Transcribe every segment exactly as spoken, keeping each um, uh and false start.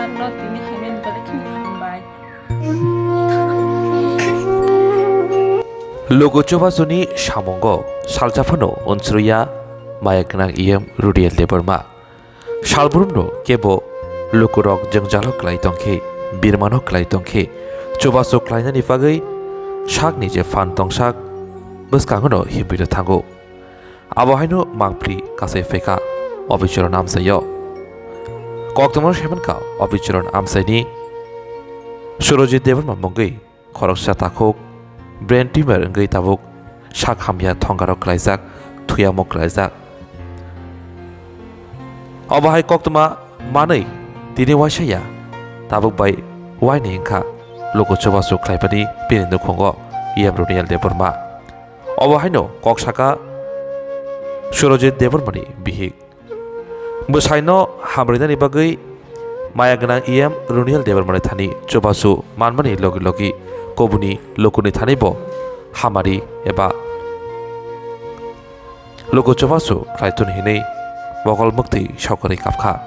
No tini hamya ni belai kheno hambai. Luku Chubasuni samungo salsa phano unsuriya maya gwnang E M Runiel Debbarma. Salbrumno kebo lukurok jwngjalo klai tongkhe, birmano klai tongkhe, chubachu khlainani bagwi sakni je phan tongsak bwskangono himwi rw thango. Abo haino mangpli kasai phaikha Obicharan amchaio. Koktwmano saimankha Obicharan amchaini Surojit Debbarma mungwi khoroksa takhuk brain tumor wngwi tabuk sak hamya thongarok klaijak, thuyamo klaijak. Obo hai koktwma manwi tini waisa ya, tabuk bai waini wngkha luku chubachu khlaimani bini nukhungo E M Runiel Debbarma. Obo haino kok saka Surojit Debbarmani bihik. Bwsaino hamrinani bagwi maya gwnang E M Runiel Debbarmani thani chubachu manmani logi logi kobuni lukuni thani bo hamari eba luku chubachu khlai thun hinwi mokol mwktwi sokorwi kapkha.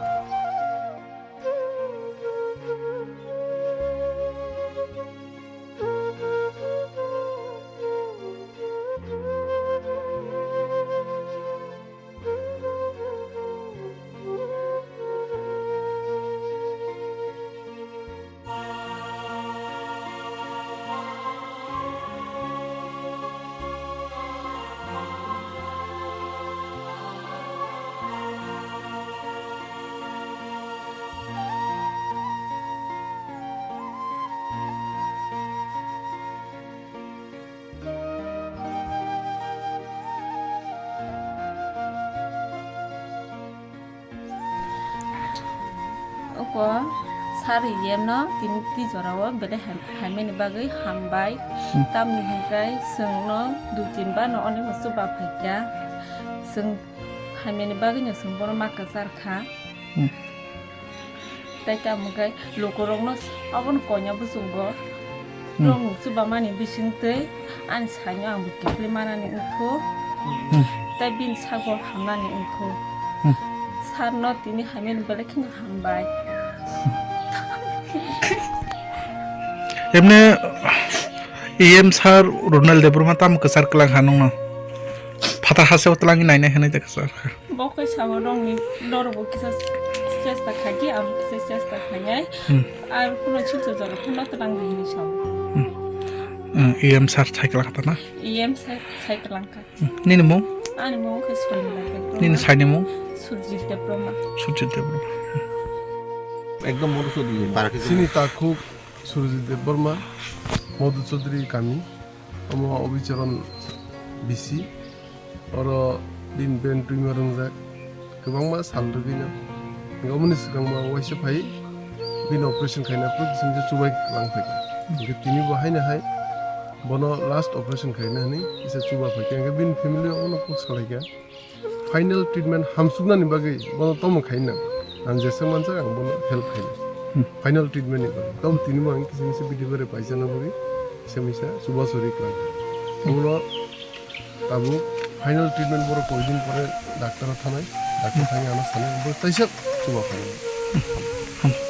Oko sari yemno tini twi jorao belai ham-, hamyani bagwi hambai. Hmm. Tamni hwnkhe chwngno dui tin bar no onimo chuba phaikha. Chwng hamyani bagwino chwng bono ma kwchar kha. Hmm. Tei tamo khe lukurokno abono koina bwsongo. Hmm. Rong chubamani bisingtwi ani saino ang bo kiphilwi manani wngkhu. Hmm. Tei bini sago hamnani wngkhu. Hmm. Sarno tini hamyani belai kheno hambai. Emne E M sir Ronald Debbarma tamo kwchar kwlang ha nungno? Phatar hasteo twlangwi nainai hwnwi ta kwchar kha. Bo khe sao rongni norokbo kisa chesta khaikhe, ang kisa chesta khainai. Hmm. Ar phano chilsa jora phano twlang di hinwi sao. Hmm. Hmm, E M sir sai kwlang kha na? E M sai, sai kwlang kha. Hmm. Nini mung? Ani mung khe Sormila Debbarma. Nini saini mung? Surjit Debbarma. Surjit Debbarma. Ekdom mono sodi. Chini takhuk Surjit Debbarma, Madhu Chaudhary kami, omo Obicharan B C, oro bini brain tumor wngjak, kwbangma sal rwgwino. Hingke omoni swkangma waisa phai, bini operation khaina phuru bisingtwi chubai lang phaikha. Hingke tini bo haino hai, bono last operation khaina hwnwi kisa chuba phaikha, hingke bini family abono kok salaikha. Final treatment hamsuknani bagwi bono tamo khaina. Ang jesa manjak ang bono help khaina. Hmm. Final treatment ni bagwi. Tamo tini bo ang kisa misa bidi bare paisana bagwi kisa misa chuba churi khlai. Hmm. Bono tabuk final treatment borok koi din pore doctor o thanai. Doctor Hmm. thangwi ano sanai. Bo taisa chuba khaina. Hmm.